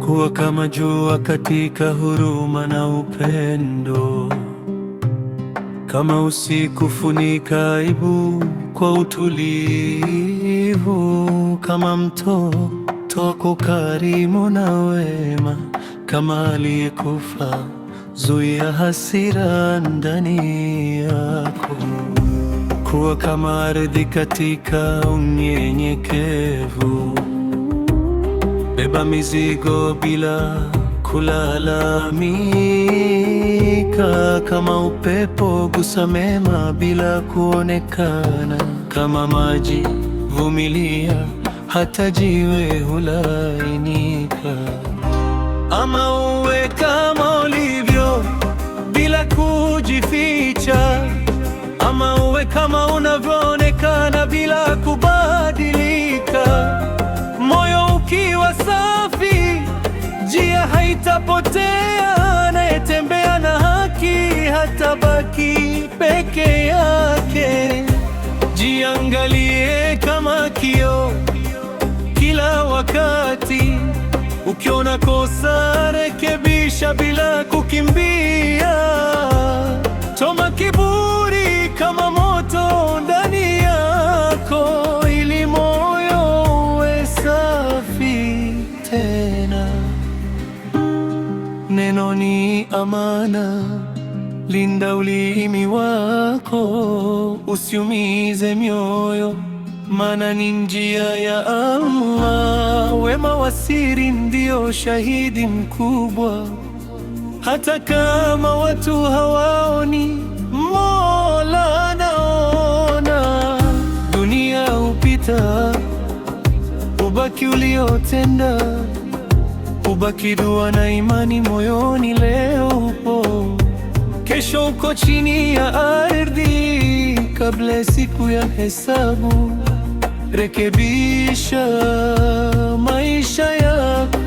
Kuwa kama jua katika huruma na upendo, kama usiku funika aibu kwa utulivu, kama mto toa kwa ukarimu na wema, kama aliyekufa zuia hasira ndani yako. Kuwa kama ardhi katika unyenyekevu, beba mizigo bila kulalamika, kama upepo gusa mema bila kuonekana, kama maji vumilia, hata jiwe hulainika. Ama uwe kama ulivyo bila kujificha, ama uwe kama unavyoonekana bila kubadilika. Moyo ukiwa safi, njia haitapotea. Anayetembea na haki hatabaki peke yake. Jiangalie kama kioo kila wakati, ukiona kosa rekebisha bila kukimbia. Choma kiburi kama moto ndani yako, ili moyo uwe safi tena. Neno ni amana, linda ulimi wako, usiumize mioyo, maana ni njia ya Allah. Wema wa siri ndio shahidi mkubwa, hata kama watu hawaoni, Mola anaona. Dunia hupita, ubaki uliotenda, ubaki dua na imani moyoni. Leo upo, kesho uko chini ya ardhi, kabla ya siku ya hesabu. Rekebisha maisha yako.